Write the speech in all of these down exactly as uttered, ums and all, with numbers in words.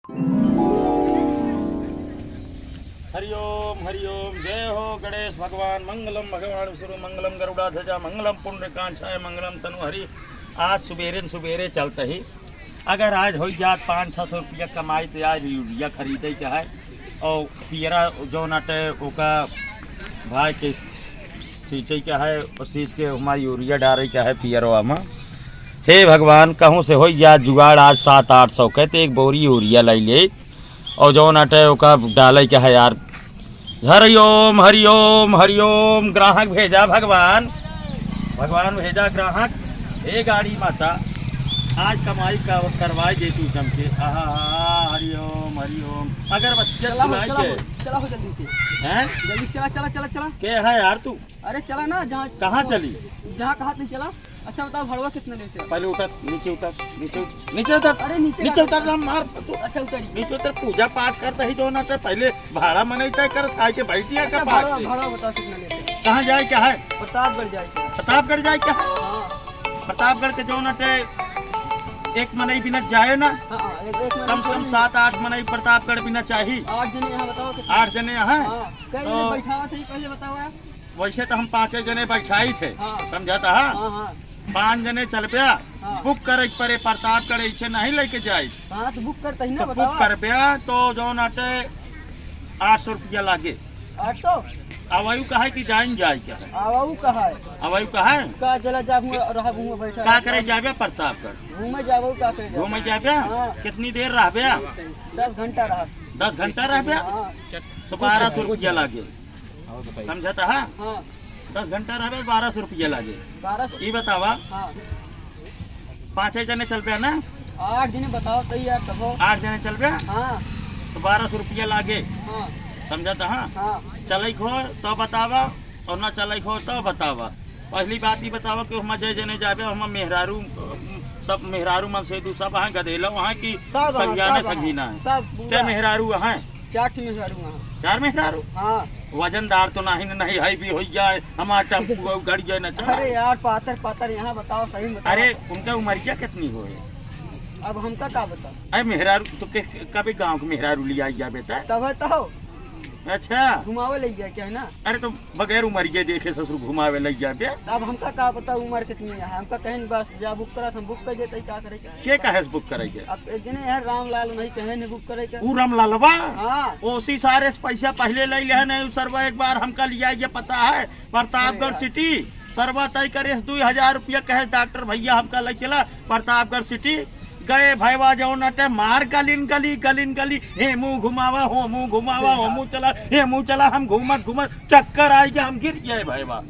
हरिओम, हरिओम। जय हो गणेश भगवान। मंगलम भगवान विष्णु, मंगलम गरुड़ा ध्वजा, मंगलम पुण्य कांक्षाय, मंगलम तनु हरि। आज सुबेरे न सुबेरे चलत ही, अगर आज होइ जात पाँच छः सौ रुपया कमाई, तो आज यूरिया खरीदे के है। और पियरा जौन अटे, ओका भाई के सींचे के है, और सींच के हमार यूरिया डारे के है पियरवा में। हे भगवान, कहूँ से होइ जात जुगाड़ आज सात आठ सौ के, तो एक बोरी यूरिया लै ले, और जौन अटे ओका डाले के है यार। हरिओम, हरिओम, हरिओम। ग्राहक भेजा भगवान, भगवान भेजा ग्राहक। हे गाड़ी माता, आज कमाई का करवाई दे तू जम के। आहा, हरिओम, हरिओम। अगरबत्ती चला हो, बुलाई चला के। हो, चला हो जल्दी से। हैं? जल्दी से चला, चला, चला, चला। के है यार तू? अरे चला ना, जहाँ कहाँ चली? जहाँ कहा नहीं चला। अच्छा बताओ, भाड़वा कितना लेते हो? पहले उतर, नीचे उतर, नीचे उतर, नीचे उतर। अरे नीचे नीचे का उतर, हम मार। अच्छा उतरिए। नीचे उतर, पूजा पाठ करता ही जो ना तो पहले भाड़ा मनई तय करत, आके बैठिया अच्छा, का पास भाड़ा, से। भाड़ा बताओ कितना लेते हैं? कहाँ जाए क्या है? प्रतापगढ़ जाए क्या है? प्रतापगढ़ जाए क्या है? हाँ। प्रतापगढ़ के जो ना ते एक मनई बिना जाए ना, हाँ, हाँ, एक, एक मनई कम से कम थोड़ी। सात आठ मनई प्रतापगढ़ बिना चाही। आठ जने यहाँ बताओ कितना? आठ जने यहाँ? हाँ, कई तो जने बैठा थे, पहले बताओ आप। वैसे तो हम पाँचे जने बैठाई थे, हाँ। समझा था, हाँ? हाँ, हाँ। पाँच जने चल पे, हाँ। बुक करे के पड़े प्रतापगढ़, ऐसे नहीं लेके जाई। हाँ, तो बुक करता ही ना, तो बुक बताओ। कर पे, तो जौन अटे आठ सौ रुपया लागे। आठ सौ? आवायु कहा है कि जाइन जाए क्या है? आवाऊ कहा है? आवायु कहा है? का चला जा, हुआ रहा, हुआ बैठा का रहा। करे जाबे प्रतापगढ़? घूमे जाबो, का करे जाबो? घूमे जाबे? हाँ। कितनी देर रहबे? दस घंटा रहा। दस घंटा रहबे? हाँ। तो बारह सौ रुपया लागे। और बताइए। समझा था, हाँ? हाँ। दस घंटा रहबे, बारह सौ रुपया लागे। बारह सौ? ई बतावा। हाँ। पाँचे जने चल पे ना? आठ जने बताओ, सही है, तब। आठ जने चल पे? हाँ। तो बारह सौ रुपया लागे। हाँ। समझा था, हाँ? हाँ। चले खो तो बतावा, और ना चले खो तो बतावा। पहली बात ई बतावा कि हम जय जने जाबे, हम मेहरारू, सब मेहरारू मन से दू सब हैं, गदेला वहाँ की सब हैं, संज्ञाने सब हैं, संगीना है। सब पूरा। ते मेहरारू हैं? चार ठे मेहरारू वहाँ। चार मेहरारू? हाँ। वजनदार तो नहीं, नहीं है भी हो जाए, हमारा टेम्पू गड़ी जाए ना चला। अरे यार, पातर पातर यहाँ बताओ, सही में बताओ। अरे, उनका उमरिया कितनी हो है? अब हमका का बताओ? अरे मेहरारू तो के, कभी गाँव के मेहरारू लिया जाबे त? तब है तो। अच्छा। घुमावे ले जाए क्या है ना? अरे तो बगैर उमरिया देखे ससुर घुमावे ले जाबे। अब हमका का पता उमर कितनी है, हमका कहीं बस जा बुक करा, हम बुक कर देते, का करे क्या है? के कहे से बुक करे के? अब एक जने यार रामलाल नहीं कहे नहीं बुक करे के। ऊ रामलालवा? हाँ। ओसी सारे से पैसा पहले ले ले है नहीं, उ सरवा एक बार हमका लिया ये पता है, प्रतापगढ़ अरे यार। सिटी, सरवा तय करे से दुई हजार रुपया कहे डॉक्टर भैया हमका ले चला प्रतापगढ़ सिटी। गए भैवा जौन अटे मार गलिन गली, गलिन गली, हे मुँह घुमावा, हो मुँह घुमावा, हो मुँह चला, हे मुँह चला, हम घूमत घूमत चक्कर आइ गया, हम गिर गए भैवा।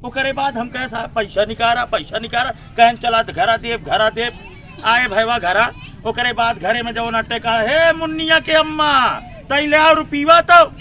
ओकरे बाद हम कहे, "साहब, पैसा निकारा, पैसा निकारा।" कहन, "चला त घरा देब, घरा देब।" आए भैवा घरा, ओकरे बाद घरे में जौन अटे कहा, "हे मुन्निया के अम्मा, तई ले आओ रुपीवा तो।"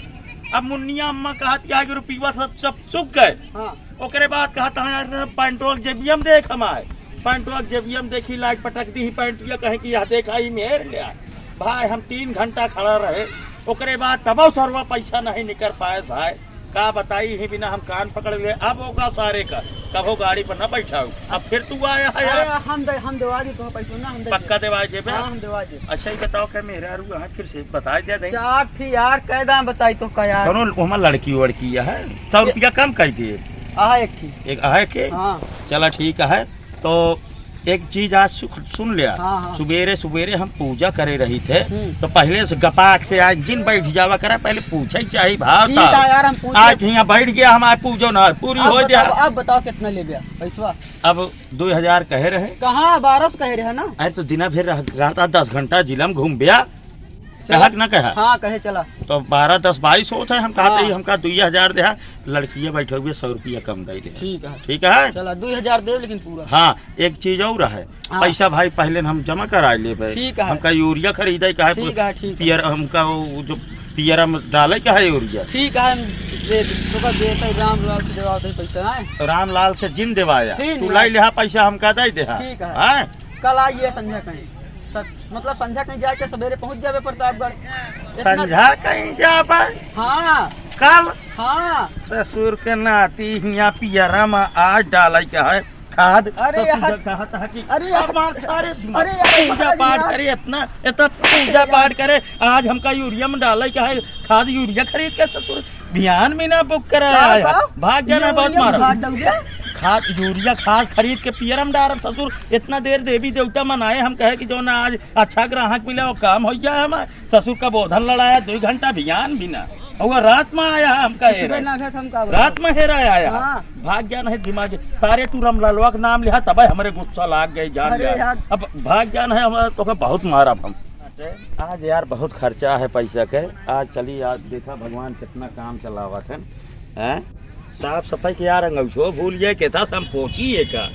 अब मुन्निया अम्मा कहत क्या कि रुपीवा सब, सब चुक गए। हाँ। ओकरे बाद कहत है, "यार, पैंटवा के जेबिया में देख हम आए।" पैंटवा के जेबिया में देखी, लाइट पटक दी ही पैंटिया, कहे कि, "यह देखा ही मेर ले आए।" भाई, हम तीन घंटा खड़ा रहे, ओकरे बाद तबो सरवा पैसा नहीं निकर पाए भाई। का बताई, ही बिना हम कान पकड़ ले। अब ओका सारे का कभो गाड़ी पर न बैठाऊ। अब फिर तू आया है यार। अरे, हम दे, हम देवा दी तो पैसो ना, हम दे पक्का देवा देबे? हाँ, हम देवा दे। अच्छा, ये बताओ, क्या मेहरारू है फिर से बताई दे दे। चार थी यार, कै दाम बताई तो का यार? सुनो, ओमा लड़की वड़की है, सौ ये रुपया कम कर दिए। आहा, एक थी। एक आहा के? हाँ। चला, ठीक है। तो एक चीज आज सु-, सुन लिया। हाँ, हाँ। सुबेरे सुबेरे हम पूजा करे रही थे, हम्म। तो पहले से गपाक से आज जिन बैठ जावा करा, पहले पूछे चाही भाव ठीक था। है यार, हम पूछे। आज यहाँ बैठ गया, हम आज पूजो ना, पूरी अब हो बताओ, गया। अब बताओ कितना लेबे पैसवा? अब दो हजार कहे रहे। कहाँ, बारह सौ कहे रहे ना? अरे तो दिना भर रह, रहता दस घंटा जिला में घूम गया। चला। कहा कि ना कहा? हाँ, कहे चला। तो बारह दस बाईस होत है, हम कहते हाँ। ही हमका दुई हजार देहा, लड़किया बैठे हुए सौ रुपया कम दे दे। ठीक है। ठीक है? चला, दुई हजार देब, लेकिन पूरा। हाँ, एक चीज और है, हाँ। पैसा भाई पहले हम जमा करा लेबे। ठीक है। हमका यूरिया खरीदे का है, ठीक है, ठीक है। पियर, हमका वो जो पियर हम डाले का है यूरिया। ठीक है, हम दे, तोका देते रामलाल से देवा दे पैसा, हैं? रामलाल से जिन देवाया, ठीक तू है। लाई लेहा पैसा, हमका दे देहा। ठीक है। हैं? कल आइए संझा कहीं। सर, मतलब संझा कहीं जाके सवेरे पहुंच जाबे प्रतापगढ़। इतना संझा कहीं जाबे? हाँ। कल? हाँ। ससुर के नाती हियाँ पियरा में आज डाले के है, खाद अरे तो तू यार। जब कहत है कि अरे यार। अब मार, अरे अरे यार, पूजा मार पाठ यार। करे, इतना, इतना पूजा पाठ करे, आज हमका यूरिया में डाले के है, खाद यूरिया खरीद के ससुर, बिहान में ना बुक करे का, आया। का? भाग जाना, बहुत यूरिया मारा। खाद दउबे? खाद, यूरिया खाद खरीद के पियर हम डारब ससुर, इतना देर देवी देवता मनाए, हम कहे कि जो ना आज अच्छा ग्राहक मिला, वो काम हो जाए हमारे। ससुर का बोधन लड़ाया, दो घंटा बिहान भी ना। और रात में आया, हम कहे कुछ रहे। ना था, हम का रात में हेरा आया। हाँ। भाग गया नहीं दिमाग। सारे तू रामललवा के नाम लिहा, तबे हमरे गुस्सा लाग गए, जान अरे लिहा। यार। अब भाग गया नहीं, हम तोका बहुत मारब हम। आज यार बहुत खर्चा है पैसा के। आज चली, आज देखा भगवान कितना काम चलावत है, हैं? साफ सफाई के यार अंगौछो भूल गए, केथा से हम पोंछी एका।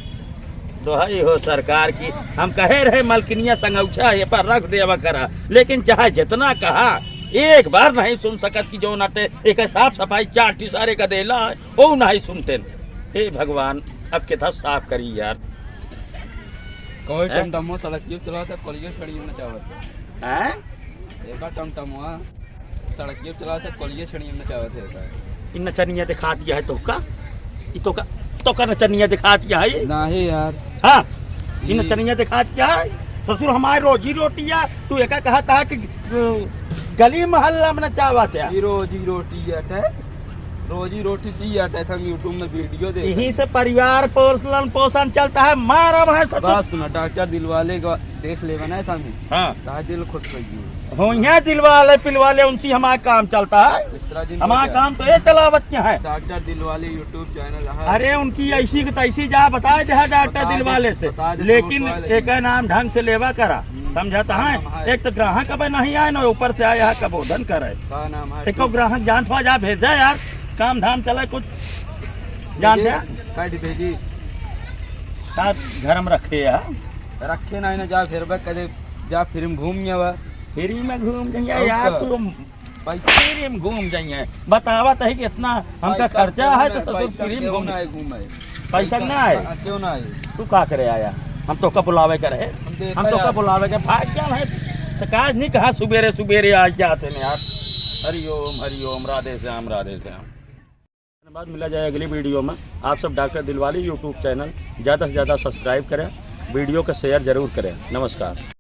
तो है हो सरकार की, हम कहे रहे मलकिनिया संगौछा ये पर रख देवा करा, लेकिन चाहे जितना कहा, एक बार नहीं सुन सकत कि जौन अटे एक साफ सफाई चार ठी सारे का देला है, वो नहीं सुनते। हे भगवान, अब केथा साफ करी यार। कोई हैं? टमटमो सड़कियो चलावत है, कोलियो छड़ियो नचावत है। हैं? एका टमटमवा सड़कियो चलावत है, कोलियो छड़ियो नचावत है एका। इ नचनिया दिखा दिया है तोका? इ तोका, तोका नचनिया दिखा दिया है? नाही यार। हाँ, इ ई नचनिया दिखा दिया है। ससुर हमारे रोजी रोटी है, तू एका कहत है कि, अ, गली मोहल्ला में नचावत है। ई रोजी रोटी है, ते? रोजी रोटी दी है, ते हम YouTube में वीडियो देख यहीं से परिवार पोषण, पोषण चलता है, मारब है ससुर। बात सुना, डॉक्टर दिलवाले का देख लेवे ना सामने। हाँ। तार दिल खुश हो गई। हो यहाँ दिलवाले पिलवाले, उनसे हमारा काम चलता है। इस तरह दिन हमारा हो गया। काम तो ये चलावत के है। डॉक्टर दिलवाले YouTube चैनल है। अरे उनकी ऐसी की तैसी जा बताए दे है डॉक्टर बता दे, दिलवाले से, बता दे, लेकिन समझ वाले एक नाम ढंग से लेवा करा, हम्म। समझता का है? नाम है? एक तो ग्राहक अब नहीं आए ना ऊपर से आया है कबोधन करे। का नाम है? एको ग्राहक जान पा जा भेज दे यार, काम धाम चले कुछ। जानते हैं? काट भेजी। का घर में रखे है? रखे ना, ना जा फिर बे कदे जा फ्री में घूम आवा। फ्री में घूम जाइए और यार, का? तू पैसा फ्री में घूम जाइए। बतावत है कि इतना हमका पैसा खर्चा क्यों है ना, तो तू पैसा फ्री में क्यों घूम। ना है घूमे? पैसा पैसा ना है? हाँ, क्यों ना है? तू का करे आया? हम तोका बुलावे के रहे। हम देखा हम तोका यार। बुलावे के भाग क्या है? शिकायत नहीं कहा सुबेरे सुबेरे आज जाते हैं यार। हरिओम, हरिओम, राधे श्याम, राधे श्याम। धन्यवाद, मिला जाए अगली वीडियो में। आप सब डॉक्टर दिलवाले YouTube चैनल ज़्यादा से ज़्यादा सब्सक्राइब करें, वीडियो को शेयर जरूर करें। नमस्कार।